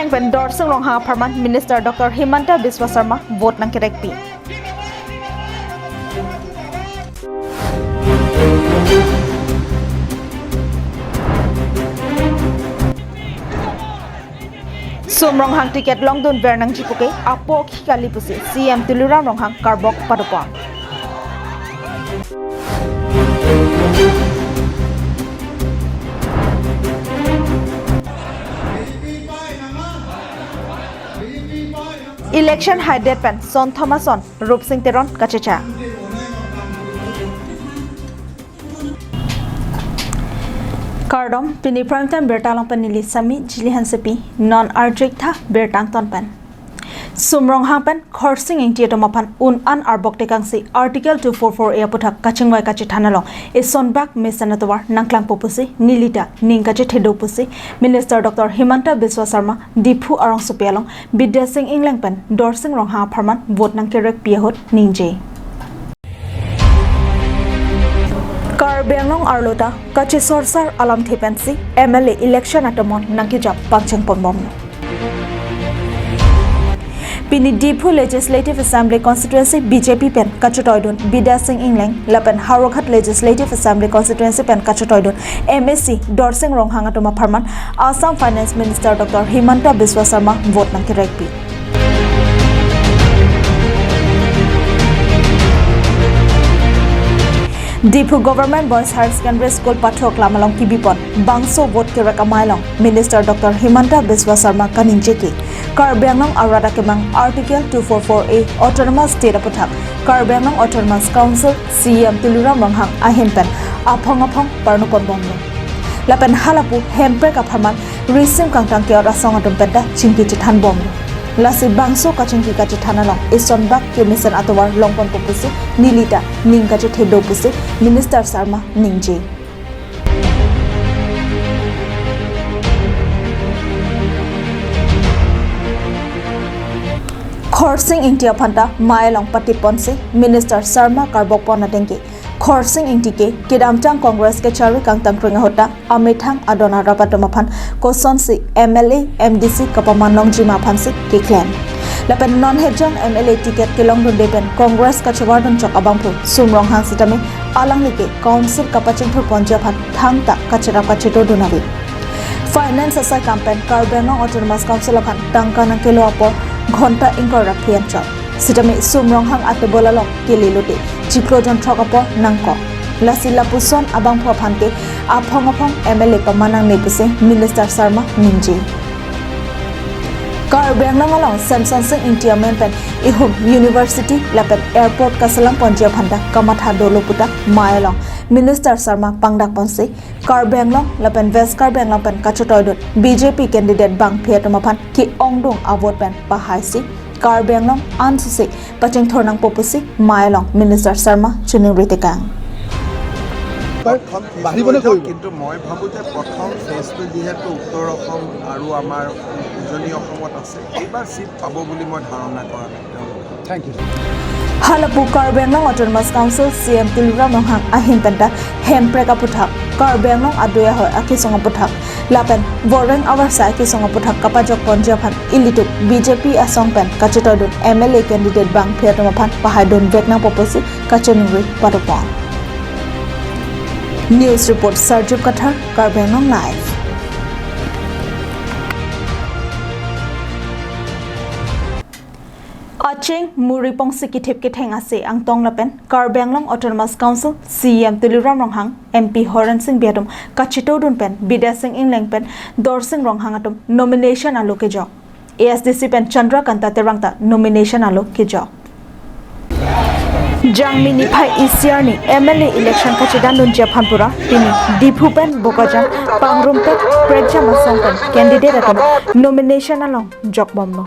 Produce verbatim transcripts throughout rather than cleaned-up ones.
Pen Dorsing Ronghang apharman Minister Doctor Himanta Biswa Sarma vote nangkerekpi. Sum Ronghang ticket longdunver nangji puke apok hi kali pusi C M Tuliram Ronghang karbok padopon. Election haidet pen Son Thomason, Rupsing Teron kachecha. Kardom, pini prime time birta along pen neli Sami Jili Hansepi, non arjik tha birta angton pen. Sum Ronghang pen Khorsing Ingti atum aphan un-an arbok tekangsi Article two four four A aputhak kachingvai kachethan along isonbak mesen atovar nangklangpo pusi nelita ning kachethedok pusi Minister Doctor Himanta Biswa Sarma Diphu arongsopi along Bidya Sing Engleng pen Dorsing Ronghang apharman vote nangkerekpi ahut ningje. Karbi Anglong arlo ta kachesorsar alamthe pensi M L A election atomon nangkejap pangcheng ponbomlo. Pini Diphu Legislative Assembly Constituency B J P pen kachetoidun Bidya Sing Engleng lapen Howraghat Legislative Assembly Constituency pen kachetoidun M A C Dorsing Ronghang atum apharman Assam Finance Minister Doctor Himanta Biswa Sarma vote nangkerekpi. Diphu Government Boys Higher Secondary School pathoklam along kibipon bangso vote kerek amei along Minister Doctor Himanta Biswa Sarma kaningje ke Karbi Anglong arat akemang Article two four four A Autonomous State aputhak Karbi Anglong Autonomous Council C E M Tuliram Ronghang ahin pen aphong aphong parnupon bomlo. Lapen halapu hemprek apharman risim kangtang ke-ot asong atum penta chingki chethan bomlo. Lasi bangso kachingki kachethan along isonbak kemesen atovar longponpo pusi nelita ning kachethedok pusi Minister Sarma ningje. Khorsing Ingti aphanta mei along patiponsi Minister Sarma karbokpon atengke Khorsing Ingti ke kedamtang Congress kechari kangtangkring ahut ta amethang adon arap atum aphan kosonsi M L A, M D C kapaman longjima aphansi keklem. Lapen non hejong M L A ticket kelongdunde pen Congress kachevardun chok abangphu Sum Ronghang sitame alangli ke council kapachingthurponji aphan thangta kacherap kachetodun ave. Finance asai kam pen Karbi Anglong Autonomous Council aphan tangka nangkelo apor ghonta ingkoi ra phli anchot. Sitame Sum Ronghang atebol along kelelote chiklo jon throk apor nangkok. Lasi lapuson abangphu aphan ke aphong aphong M L A paman nangne pusi Minister Sarma ningje. Karbi Anglong along Semson Sing Ingti amen pen ihum university lapen airport kaselamponji aphanta kamatha dolo puta mei along Minister Sarma pangdakponsi Karbi Anglong lapen West Karbi Anglong pen kachetoidun B J P candidate bangphi atum aphan ke-ongdung avote pen pahaisi Karbi Anglong ansose pachingthur nangpo pusi mei along Minister Sarma chiningri tekang. বাঢ়িবনে কমিব? কিন্তু মই ভাবোঁ যে প্ৰথম ফেজটো যিহেতু উত্তৰ অসম আৰু আমাৰ উজনি অসমত আছে, এইবাৰ ছিট পাব বুলি মই ধাৰণা কৰা নাই তেওঁলোকে। Thank you. Halapu Karbi Anglong Autonomous Council C M Tuliram Ronghang ahin penta hemprek aputhak Karbi Anglong adui ahoi akesung aputhak lapen voreng avarsa akesung aputhak kapajokponji aphan ilitum B J P asong pen kachetoidun M L A candidate bangphi atum aphan pahaidun vek nangpo pusi kachiningri padopon. News report Sarjup Kathar, Karbi Anglong Live. Aching muri pongsi kithip kitheng ase angtong lapen Karbi Anglong Autonomous Council C E M Tuliram Ronghang, M P Horen Sing Bey atum kachetodun pen Bidya Sing Engleng pen Dorsing Ronghang atum nomination alo kejok. A S D C pen Chandrakanta Terang ta nomination alo kejok. Jangmi niphai isi arni M L A election kachedandunji aphan pura pini Diphu pen Bokajan pangrumpet prekjam asong pen candidate atum nomination along jokbomlo.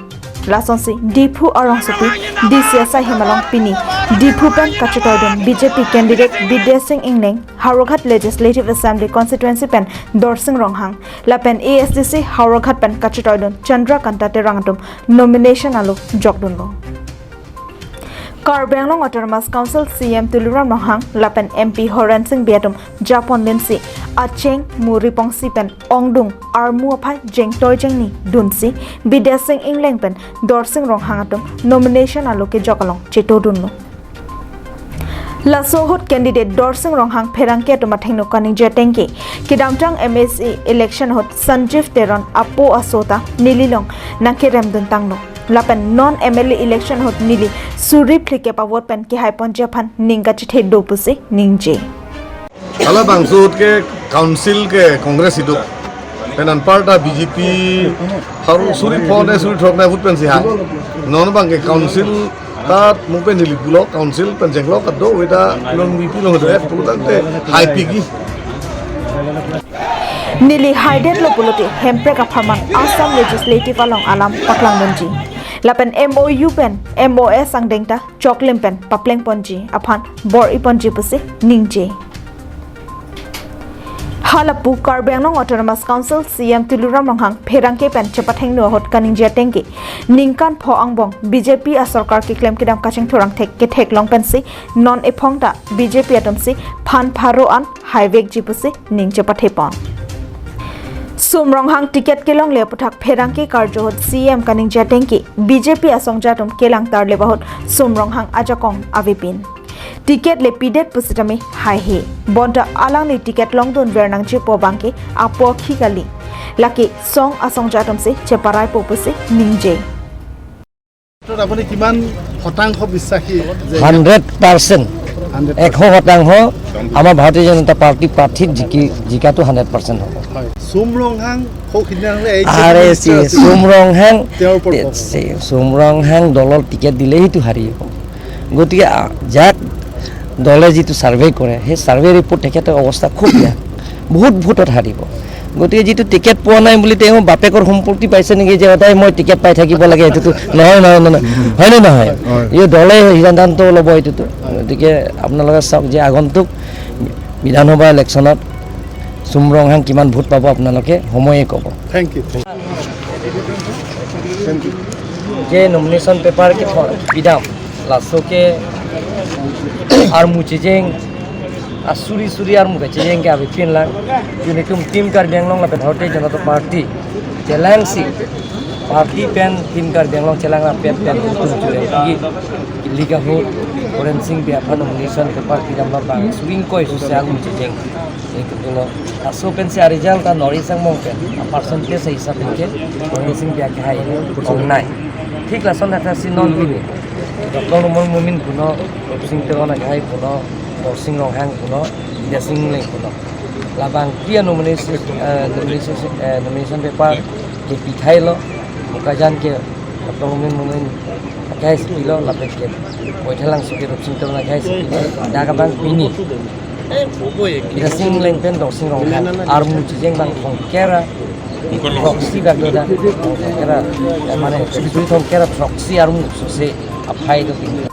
Lasonsi Diphu arongsopi D C asai hem along pini Diphu pen kachetoidun B J P candidate Bidya Sing Engleng, Howraghat Legislative Assembly Constituency pen Dorsing Ronghang, lapen A S D C Howraghat pen kachetoidun Chandrakanta Terang atum nomination alo jokdunlo. Karbi Anglong Autonomous Council C E M Tuliram Ronghang lapen M P Horen Sing Bey atum japon linsi Acheng Muri Pongsi pen ongdung armu aphai jengtoi jengni dunsi Bidya Sing Engleng pen Dorsing Ronghang atum nomination alo kejok along chetodunlo. Laso ahut candidate Dorsing Ronghang pherangke atum athengno kaningje atengke, kedamtang M A C election ahut Sanjeev Teron apo aso ta neli along nangkerem duntanglo. Lapen non M L A election ahut neli suri phlikep avote pen kehai ponji aphan ning kachethek do pusi ningje. Halabangso ahut ke council ke Congress iduk. Pen anparta B J P haru suri phone suri thok na vote pensi hai. Non abang ke council ta mo pen neli pulo council pen jenglo kado weda long V P long do et pulo tangte hai pigi. Neli haidetlo pulote Hemprek apharman Assam Legislative along alam paklangdunji. Lapen M O U pen M O S angdeng ta choklim pen papleng ponji aphan bor-i ponji pusi ningje. Halapu Karbi Anglong Autonomous Council C E M Tuliram Ronghang pherangke pen chepathengno ahut kaningje atengke, ningkan pho angbong B J P asorkar keklem kedam kachingthurang thek ketheklong pensi non ephong ta B J P atumsi phan pharo an haivekji pusi ning chepathepon. Sum Ronghang ticket kelongle aputhak pherangke karjo ahut C E M kaningje atengke, B J P asongja atum kelang tarlip ahut Sum Ronghang ajakong avepin. Ticket le pidet pusitame haihe. Bonta alangli ticket longdun ver nangjipo abangke apokhi kali. Lake song asongja atumsi cheparaipo pusi ningje. ক্ষেত্ৰত আপুনি কিমান শতাংশ বিশ্বাসী যে hundred percent. Hundred? এশ শতাংশ আমাৰ ভাৰতীয় জনতা পাৰ্টি প্ৰাৰ্থীক জিকি জিকাটো হাণ্ড্ৰেড পাৰ্চেণ্ট হ'ব। হয়, চুম ৰংহাং সৌ সিদিনাখনে এই আৰে মিনিষ্টাৰ চি-, আছিল। চুম ৰংহাং, তেওঁৰ ওপৰত এ, কওক। চি-, চুম ৰংহাং দলৰ টিকেট দিলেইতো হাৰিব। গতিকে, আ, যাক দলে যিটো ছাৰ্ভে কৰে, সেই ছাৰ্ভে ৰিপৰ্ট তেখেতৰ অৱস্থা খুব বেয়া, বহুত ভোটত হাৰিব। গতিকে যিটো টিকেট পোৱা নাই বুলি তেওঁ বাপেকৰ সম্পত্তি পাইছে নেকি যে সদায় মই টিকেট পাই থাকিব লাগে, এইটোতো নহয়, নহয়, নহয়, নহয়। হয়নে নহয়? হয়। এই দলে সিদ্ধান্ত ল'ব এইটোতো। গতিকে আপোনালোকে চাওক যে আগন্তুক বিধানসভা ইলেকশ্যনত চুম ৰংহাং কিমান ভোট পাব আপোনালোকে সময়ে ক'ব। Thank you. Thank you. Je nomination paper kethor pidam, laso ke armu chejeng, asuri suri armu kechejeng ke avepin lang. Unitum Team Karbi Anglong lapen Bharatiya Janata Party chelangsi, party pen Team Karbi Anglong chelang lapen pen utum chuleng pagi liga ho Horen Sing Bey aphan nomination paper pidam labang swing koi sose armu chejeng. Ekutulo. Laso pensi a-result ta North East angbong pen a-percentage hisap ke Horen Sing Bey akehai ong nai. Thik lason athasi non pini Doctor Numal Momin puno, Rupsing Teron akehai puno, Dorsing Ronghang puno, Bidya Sing Engleng puno. Labang pria nomination, eh, nomination, eh, nomination paper kepithailo, Bokajan ke Doctor Numal Momin akehai si pilo, lapen ke Boithalangso ke Rupsing Teron akehai si pilo, dak abang pini Bidya Sing Engleng pen Dorsing Ronghang armu chejeng abang thongkep ra throksi bak do dak, thongkep ra, eh, mane suri thongkep ra throksi armu sose aphai do pini.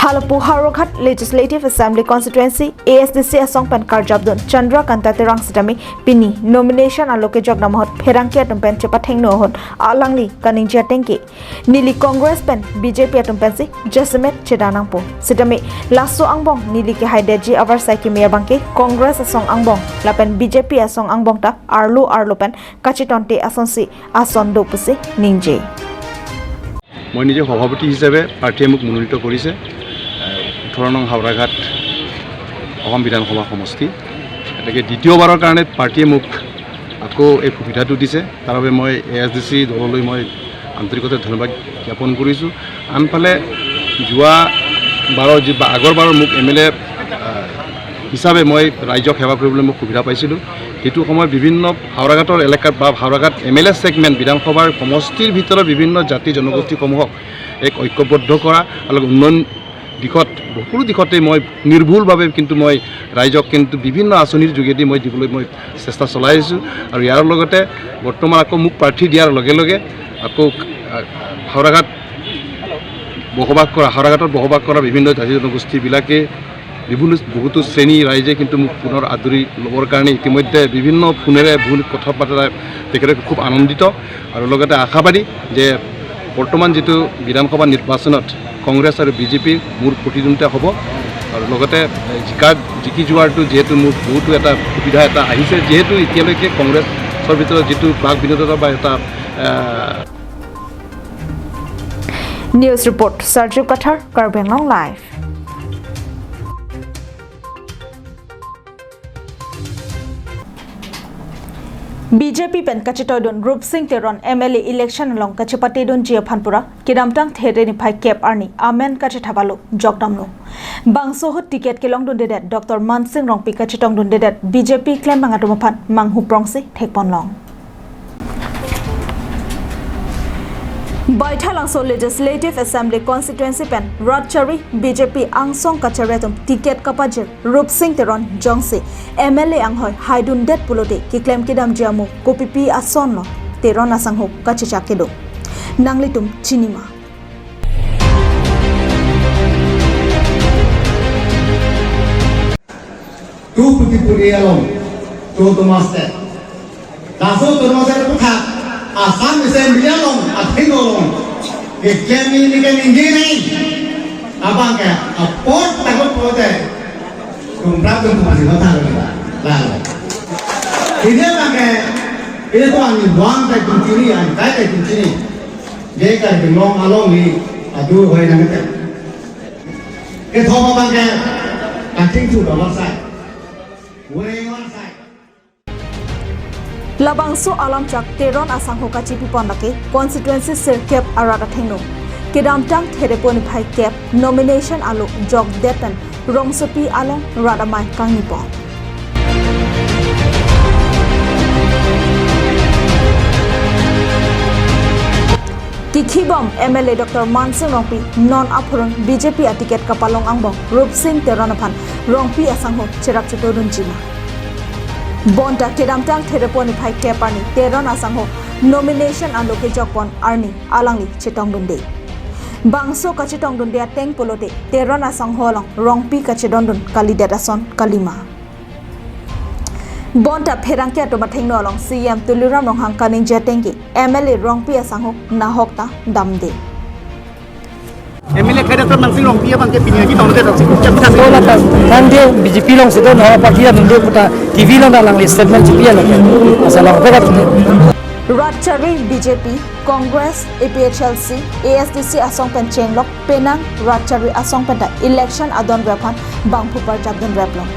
Halapu Howraghat Legislative Assembly Constituency A S D C asong pen karjapdun Chandrakanta Terang sitame pini nomination alo kejok dam ahut pherangke atum pen chepathengno ahut alangli kaningje atengke, neli Congress pen B J P atum pensi jasemet cheda nangpo. Sitame laso angbong neli kehaidetji avarsai keme abangke Congress asong angbong lapen B J P asong angbong ta arlo arlo pen kachetonte asonsi ason do pusi ningje. মই নিজে সভাপতি হিচাপে প্ৰাৰ্থীয়ে মোক মনোনীত কৰিছে, এ, ওঠৰ নং হাওৰাঘাট অসম বিধানসভা সমষ্টি। গতিকে দ্বিতীয়বাৰৰ কাৰণে পাৰ্টীয়ে মোক আকৌ এই সুবিধাটো দিছে, তাৰ বাবে মই এ এছ ডি চি দললৈ মই আন্তৰিকতাৰে ধন্যবাদ জ্ঞাপন কৰিছোঁ। আনফালে যোৱা বাৰৰ যি বা আগৰ বাৰৰ মোক এম এল এ, আ, হিচাপে মই ৰাইজক সেৱা কৰিবলৈ মই সুবিধা পাইছিলোঁ। সেইটো সময়ত বিভিন্ন হাওৰাঘাটৰ এলেকাত বা হাওৰাঘাট এম এল এ ছেগমেণ্ট বিধানসভাৰ সমষ্টিৰ ভিতৰত বিভিন্ন জাতি জনগোষ্ঠীসমূহক এক ঐক্যবদ্ধ কৰা আৰু উন্নয়ন দিশত সকলো দিশতে মই নিৰ্ভুলভাৱে কিন্তু মই ৰাইজক কিন্তু বিভিন্ন আঁচনিৰ যোগেদি মই দিবলৈ মই চেষ্টা চলাই আছোঁ। আৰু ইয়াৰ লগতে বৰ্তমান আকৌ মোক প্ৰাৰ্থী দিয়াৰ লগে লগে আকৌ, আ, হাওৰাঘাট বসবাস কৰা, হাওৰাঘাটত বসবাস কৰা বিভিন্ন জাতি জনগোষ্ঠীবিলাকে বিভিন্ন বহুতো শ্ৰেণী ৰাইজে কিন্তু মোক পুনৰ আদৰি ল'বৰ কাৰণে ইতিমধ্যে বিভিন্ন ফোনেৰে, বিভিন্ন কথা পাতেৰে তেখেতে খুব আনন্দিত আৰু লগতে আশাবাদী যে বৰ্তমান যিটো বিধানসভা নিৰ্বাচনত কংগ্ৰেছ আৰু বি জে পিৰ মোৰ প্ৰতিদ্বন্দ্বিতা হ'ব। আৰু লগতে, এ, জিকা, জিকি যোৱাৰটো যিহেতু মোৰ বহুতো এটা সুবিধা এটা আহিছে, যিহেতু এতিয়ালৈকে কংগ্ৰেছৰ ভিতৰত যিটো বাক বিনোদনৰ বা এটা, এ, News report, Sarju Kathar, Karbi Anglong Live. B J P pen kachetoidun Rupsing Teron M L A election along kachepatedunji aphan pura kedamtang There niphai kep arni amen kachethap alo jokdamlo. Bangso ahut ticket kelongdundedet Doctor Mansing Rongpi kachetongdundedet B J P klembang atum aphan manghuprongsi thekponlong. Baithalangso Legislative Assembly Constituency pen Ratchari B J P angsong kachari atum ticket kapajir Rupsing Teron jongsi M L A anghoi haidundet pulote keklem kedamji amo kopipi asonlo Teron asangho kachechak kedo. Nanglitum chinima. Tu puti puri along, tu tu master. Laso tu master tu kha, Assam Assembly along, atheng along. Keklem ni kan inggi nai. Abang ke, apot takut pote. Tum prap tum pasi mata lo. Lalu. Ini abang ke, ini tu ani buang tai tum chini, ani kai tai tum chini. Dia kan bengong along ni, aduh, hoi nang ke. Kethom abang ke, kachingthu dong asai. Weng asai. Labangso alam chak Teron asangho kachipipon lake constituency sirkep arat athengno. Kedamtang Therepo niphai kep nomination alo jokdet pen rongsopi along rat amei kangnipon. Kikhibom M L A Doctor Mansing Rongpi non aphurun B J P aticket kapalong angbong Rupsing Teron aphan Rongpi asangho cherap chetodunjima. Bonta kedamtang Therepo niphai kep arni Teron asangho nomination alo kejokpon arni alangli chetongdunde. Bangso kachetongdunde ateng pulote Teron asangho along Rongpi kachedondun kalidet ason kalima. Bonta pherangke atum athengno along C E M Tuliram Ronghang kaningje atengke M L A Rongpi asangho nahok ta damde. M L A khai Doctor Mansing Rongpi abang ke pini lagi tong ke tong si kucap sa. Bola kan, kan dia B J P alongsi do, na party along do, puta T V along alangli statement chipi along. Asal along pekat. Ratchari B J P, Congress, A P H L C, A S D C asong pen chenglok penang Ratchari asong penta election adon rephan bangphu parjap dun replong.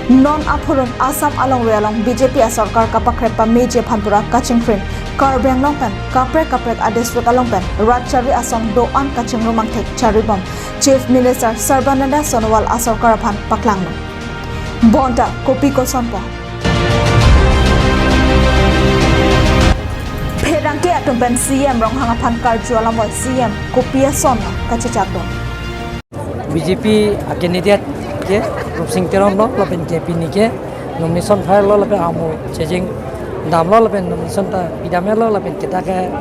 Non aphurun Assam alongri along B J P asorkar kapakrep pameji aphan pura kachingkrin Karbi Anglong pen kaprek kaprek adistrict along pen Ratchari asong do-an kachingrum angthek charibom Chief Minister Sarbananda Sonowal asorkar aphan paklanglo. Bonta kopi kosonpo. Pherangke atum pen C E M Ronghang aphan karju alam oi C E M kopi ason kachechak dun. B J P a candidate ke Rupsing Teron lo lapen K P ni ke nomination file lo lapen amo chejeng damlo lapen nomination ta pidam lo lapen kita ke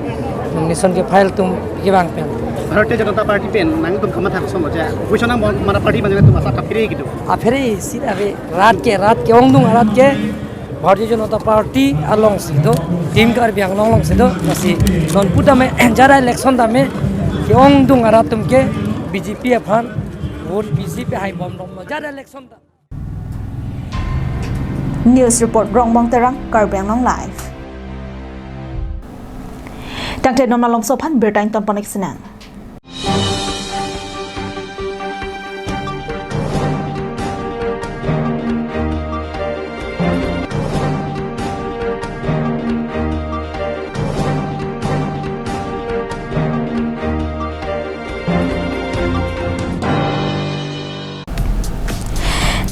nomination ke file atum ke bang pen. Bharatiya Janata Party pen nangtum kamatha kosonlo ja. Opposition nang mana party mana tum asa kapire gitu. Aphere si ave rat ke rat ke-ongdung rat ke Bharatiya Janata Party alongsi do, Team Karbi Anglong alongsi do, lasi non pu tame jara election tame ke-ongdung arat atum ke B J P aphan vote B J P hai bomdom lo jara election ta. News report Rongmong Terang, Karbi Anglong Live. Tangte non malomso aphan birta ingtonpon-ik sinang.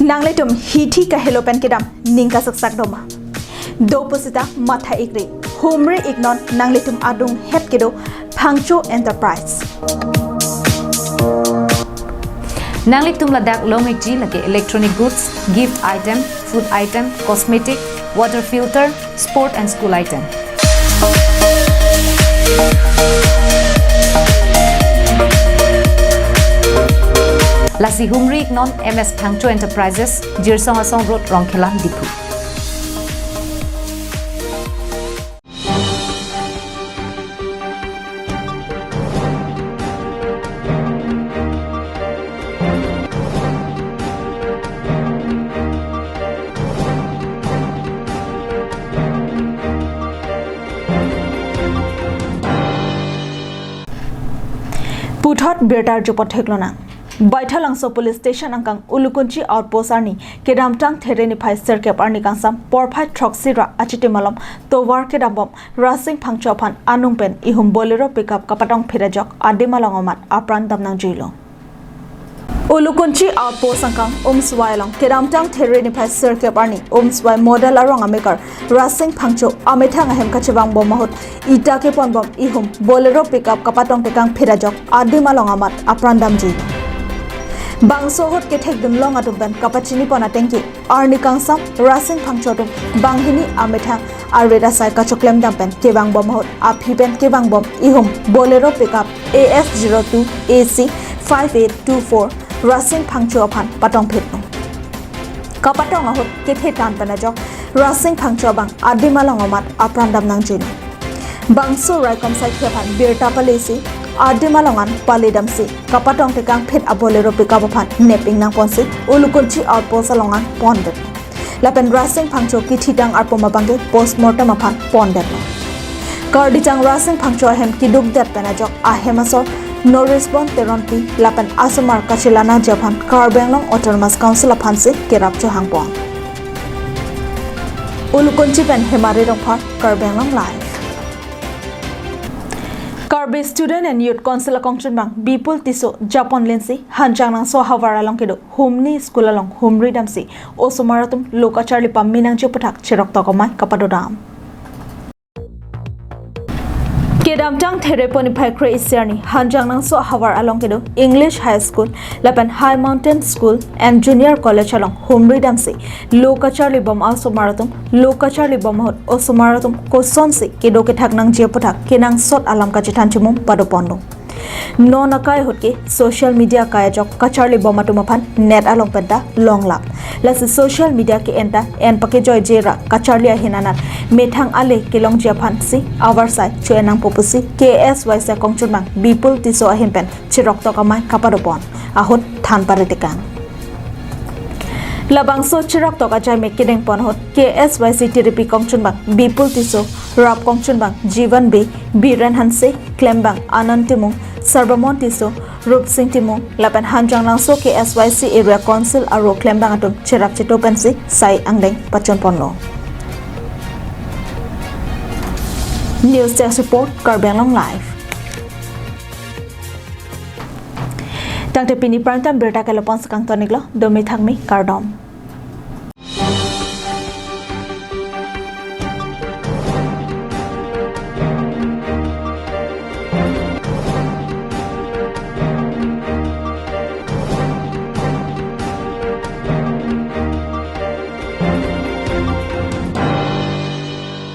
Nanglitum hithi kahelo pen kedam ning kasaksak doma. Do pusita matha-ikri, humri-iknon nanglitum adung het kedo Phangcho Enterprise. Nanglitum ladak long-ikji lake electronic goods, gift item, food item, cosmetic, water filter, sport and school item. Lasi humri-iknon M S Phangcho Enterprises, Jirsong Asong Road, Rongkhelan, Diphu. Puthot birta arjupon theklonang. Baithalangso Police Station angkang Ulukunchi Outpost arni kedamtang There niphai sirkep arni kangsam porphai throksi ra achitim alom tovar kedambom Rasing Phangcho aphan anung pen ihum Bolero pickup kapatongphit ajok adim along amat apran damnangjuilo. Ulukunchi Outpost angkang Umswai along kedamtang There niphai sirkep arni Umswai Model arong amekar Rasing Phangcho amethang ahem kachevangbom ahut ita keponbom ihum Bolero pickup kapatongtekangphit ajok adim along amat apran damji. Bangso ahut kethekdun long atum pen kapachinipon atengke arni kangsam Rasing Phangcho atum banghini amethang arit asai kachoklemdam pen kevangbom ahut aphi pen kevangbom ihum Bolero pickup A S zero two A C five eight two four Rasing Phangcho aphan patongphitlo. Kapatong ahut kethe tan pen ajok Rasing Phangcho abang adim along amat apran damnangjuilo. Bangso raikom saikhi aphan birta palesi adim along an paledamsi kapatongtekangphit a Bolero pickup aphan neping nangponsi Ulukunchi Outpost along an pondet. Lapen Rasing Phangcho kithitang arpum abangke postmortem aphan pondetlo. Kardichang Rasing Phangcho ahem kidukdet pen ajok ahem asor Norisbon Teronpi lapen asomar kachelanangji aphan Karbi Anglong Autonomous Council aphansi kerap chohangpon. Ulukunchi pen Hemari Rongphar, Karbi Anglong Live. Karbi Student and Youth Council akongchunbang Bipul Tisso japon lensi Hanjangnangso ahavar along kedo Humni School along humri damsi osomar atum lo kacharli pame nangji aputhak chiroktok amei kapadodam. Kedamtang There niphai kre-isi arni Hanjangnangso ahavar along kedo English High School lapen High Mountain School and Junior College along humri damsi lo kacharlibom asomar atum lo kacharlibom ahut osomar atum kosonsi kedo kethak nangji aputhak kenangsot alam kachethan chimum padoponlo. Non akai ahut ke social media akai ajok kacharlibom atum aphan net along penta longlap. Lasi social media ke-en ta en pakejoije ra kacharli ahin anat methang ale kelongji aphansi avarsai cho-en nangpo pusi K S Y C akongchunbang Bipul Tisso ahin pen chiroktok amei kapadopon ahut than paretekang. Labangso chiroktok ajai me kedengpon ahut K S Y C tiripi kongchunbang Bipul Tisso, rap kongchunbang Jivan Bey, Biren Hanse, klembang Anand Timung, Sarbamon Tisso, Rupsing Timung lapen Hanjangnangso K S Y C Area Council aro klembang atum cherap cheto pensi sai angdeng pachonponlo. News Desk Report, Karbi Anglong Live. Tangte pini prime time birta ke lapu-an si kangton-iklo, domi thakmi, kardom.